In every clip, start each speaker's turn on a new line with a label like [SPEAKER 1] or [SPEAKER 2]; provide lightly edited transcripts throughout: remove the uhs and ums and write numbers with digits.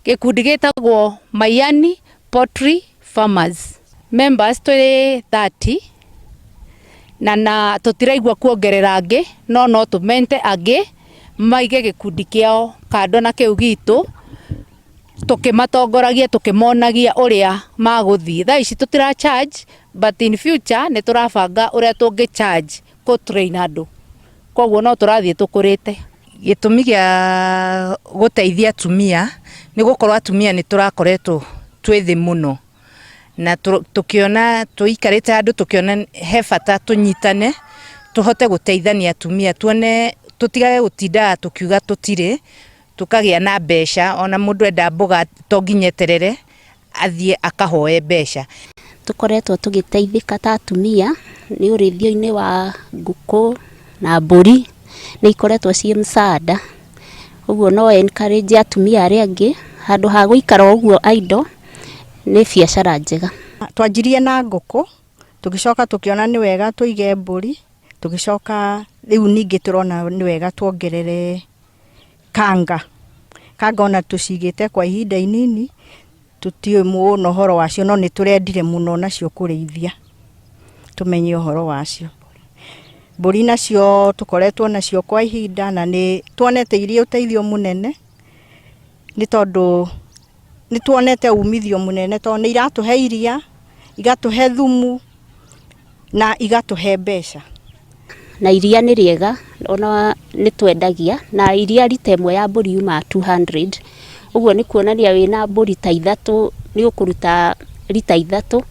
[SPEAKER 1] Gĩkundi gĩtagwo Mayani Poultry Farmers. Members twĩ 30 na tũtiraigua kuongerera angĩ, no no tũmente angĩ maige gĩkundi kĩao kando na kĩu gitũ, tũkĩmatongoragia, tũkĩmonagia ũrĩa magũthiĩ. Thaa ici tũtira charge, but in future nĩ tũrabanga ũrĩa tũngĩ charge kũ train andũ, koguo no tũrathiĩ tũkũrĩte.
[SPEAKER 2] Gĩtũmi gĩa gũteithia atumia nĩ gũkorwo atumia nĩ tũrakoretwo twĩ thĩ mũno, na tũkĩona tũikarĩte handũ, tũkĩona he bata tũnyitane, tũhote gũteithania atumia, tuone tũtigage gũtindaga tũkiuga tũtirĩ, tũkagĩa na mbeca. Ona mũndũ enda mboga, to nginya eterere athiĩ akahoe mbeca.
[SPEAKER 3] Tũkoretwo tũgĩteithĩka ta atumia nĩ ũrĩithio-inĩ wa ngũkũ na mbũri, nĩ ikoretwo ciĩ msaada. Ũguo no encourage atumia arĩa angĩ, handũ ha gũikara o ũguo idle, nĩ biacara njega.
[SPEAKER 4] Twanjirie na ngũkũ, tũgĩcoka tũkĩona nĩ wega tũige mbũri, tũgĩcoka rĩu ningĩ tũrona nĩ wega tuongerere kanga. Kanga ona tũcigĩte kwa ihinda inini, tũtiũĩ mũno ũhoro wacio, no nĩ tũrendire mũno nacio kũrĩithia, tũmenye ũhoro wacio. Mbũri nacio tũkoretwo nacio kwa ihinda, na nĩ tuonete irĩ ũteithio mũnene, nĩ tondũ nĩ tuonete umithio mũnene, tondũ nĩ iratũhe iria, igatũhe thumu na igatũhe mbeca.
[SPEAKER 3] Na iria nĩ rĩega, ona nĩ twendagia, na iria rita ĩmwe ya mbũri yumaga 200. Ũguo nĩ kuonania wĩna mbũri ta 3 nĩ ũkũruta rita 3,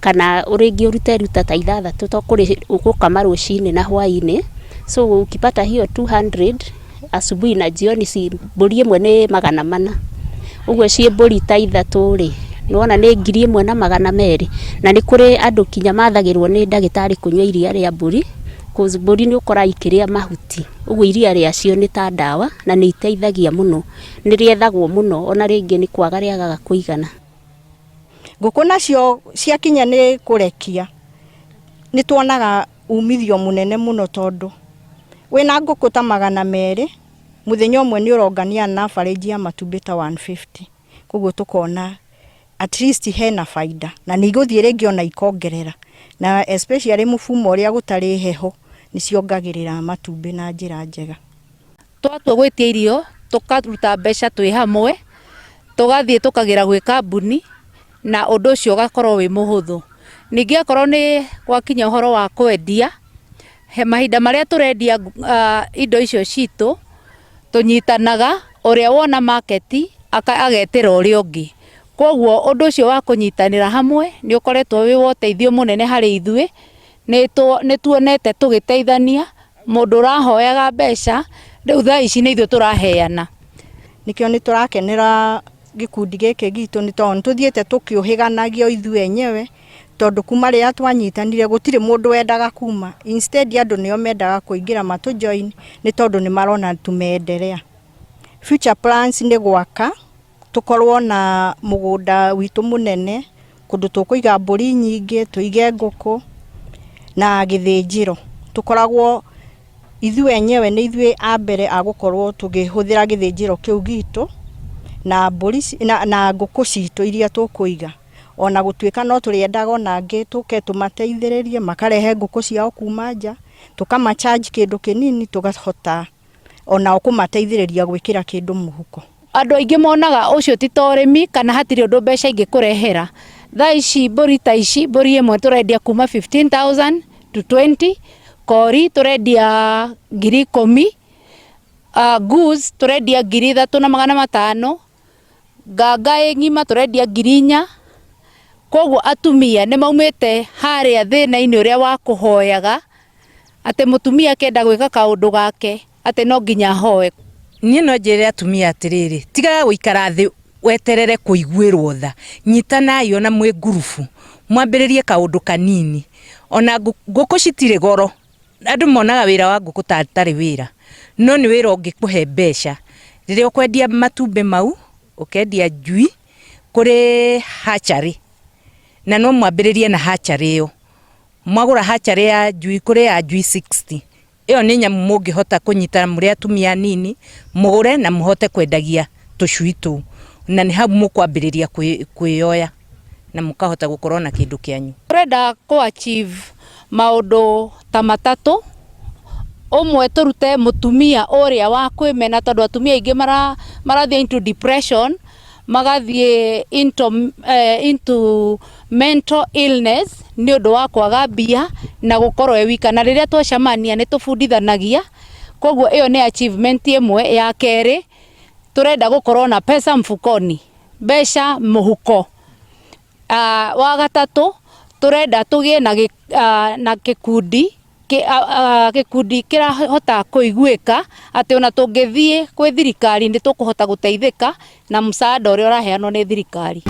[SPEAKER 3] kana rĩngĩ ũrute rita ta 6, to kũrĩ gũkama rũcinĩ na hwaĩ-inĩ. So ukipata hiyo 200 asubuhi na jioni, ci mbũri ĩmwe nĩ 400. Ũguo ciĩ mbũri ta 3 rĩ, nĩwona nĩ 1200. Na nĩ kũrĩ andũ kinya mathagĩrwo nĩ ndagĩtarĩ kũnyua iria rĩa mbũri, cause mbũri nĩ ũkoraga ikĩrĩa mahuti, ũguo iria rĩacio nĩ ta ndawa na nĩ iteithagia mũno, nĩ rĩethagwo mũno, ona rĩngĩ nĩ kwaga rĩagaga kũigana.
[SPEAKER 4] Ngũkũ nacio ciakinya nĩ kũrekia, nĩ tuonaga umithio mũnene mũno, tondũ wĩna ngũkũ ta 200, mũthenya ũmwe nĩ ũrongania na average ya matumbĩ ta 150. Koguo tũkona at least hena baida, na nĩ igũthiĩ rĩngĩ ona ikongerera, na especially mũbumo ũrĩa gũtarĩ heho, nĩ ciongagĩrĩra matumbĩ na njĩra njega.
[SPEAKER 1] Twatua gwĩtia irio, tũkaruta mbeca twĩ hamwe, tũgathiĩ tũkagĩra gwĩ kambuni, na ũndũ ũcio ũgakorwo wĩ mũhũthũ. Ningĩ akorwo nĩ gwakinya ũhoro wa kwendia, he mahinda marĩa tũrendia indo icio citũ, tũnyitanaga, ũrĩa wona market agetĩra ũrĩa ũngĩ. Koguo ũndũ ũcio wa kũnyitanĩra hamwe nĩ ũkoretwo wĩ wa ũteithio mũnene harĩ ithuĩ. Nĩ tuonete tũgĩteithania, mũndũ ũrahoyaga mbeca rĩu thaa ici nĩ ithuĩ tũraheana.
[SPEAKER 4] Nĩkĩo nĩ tũrakenera gĩkundi gĩkĩ gitũ, nĩ tondũ nĩ tũthiĩte tũkĩũhĩganagia ithuĩ enyewe, tondũ kuma rĩrĩa twanyitanire gũtirĩ mũndũ wendaga kuma. Instead, andũ nĩo mendaga kũingĩra matũ join, nĩ tondũ nĩ marona tumeendelea. Future plans nĩ gwaka, tũkorwo na mũgũnda witũ mũnene, kũndũ tũkũiga mbũri nyingĩ, tũige ngũkũ na gĩthĩnjĩro. Tũkoragwo ithuĩ enyewe nĩ ithuĩ a mbere a gũkorwo tũkĩhũthĩra gĩthĩnjĩro kĩu gitũ na mbũri na ngũkũ citũ iria tũkũiga. Ona gũtuĩka no tũrĩendaga ona angĩ tũke tũmateithĩrĩrie, makarehe ngũkũ ciao kuma nja, tũkama charge kĩndũ kĩnini, tũkahota onao kũmateithĩrĩria gwĩkĩra kĩndũ mũhuko.
[SPEAKER 1] Andũ aingĩ monaga ũcio ti ta ũrĩmi, kana hatirĩ ũndũ mbeca ingĩkũrehera. Thaa ici mbũri ta ici, mbũri ĩmwe tũrendia kuma 15,000 to 20, kori tũrendia 10,000, goose tũrendia 3500, nganga ĩ ng'ima tũrendia 4000. Koguo atumia nĩ maumĩte harĩa thĩna-inĩ ũrĩa wa kũhoyaga, atĩ mũtumia akĩenda gwĩka kaũndũ gake atĩ no nginya ahoe.
[SPEAKER 2] Niĩ no njĩre atumia atĩrĩrĩ, tigaga gũikara thĩ weterere kũiguĩrwo tha. Nyitanai ona mwĩ ngurubu, mwambĩrĩrie kaũndũ kanini. Ona ngũkũ citirĩ goro. Andũ monaga wĩra wa ngũkũ ta tarĩ wĩra, no nĩ wĩra ũngĩkũhe mbeca. Rĩrĩa ũkwendia matumbĩ mau, ũkendia njui kũrĩ hatchery, na no mwambĩrĩrie na hatchery ĩyo. Mwagũra hatchery ya njui, kũrĩ ya njui 60. Ĩyo nĩ nyamũ mũngĩhota kũnyitana mũrĩ atumia anini, mũgũre na mũhote kwendagia tũcui tũu. Na nĩ hau mũkwambĩrĩria kwĩyoya na mũkahota gũkorwo na kĩndũ kĩanyu.
[SPEAKER 1] Tũrenda kũ achieve maũndũ ta matatũ. Ũmwe, tũrute mũtumia ũrĩa wa kwĩmena, tondũ atumia aingĩ marathiĩ into depression, magathiĩ into mental illness nĩ ũndũ wa kwaga mbia na gũkorwo e wika. Na rĩrĩa twacemania nĩ tũbundithanagia, koguo ĩyo nĩ achievement ĩmwe. Ya kerĩ, tũrenda gũkorwo na pesa mfukoni, mbeca mũhuko. Wa gatatũ, tũrenda tũgĩe na gĩkundi kĩrahota kũiguĩka atĩ ona tũngĩthiĩ kwĩ thirikari nĩ tũkũhota gũteithĩka na msaada ũrĩa ũraheanwo nĩ thirikari.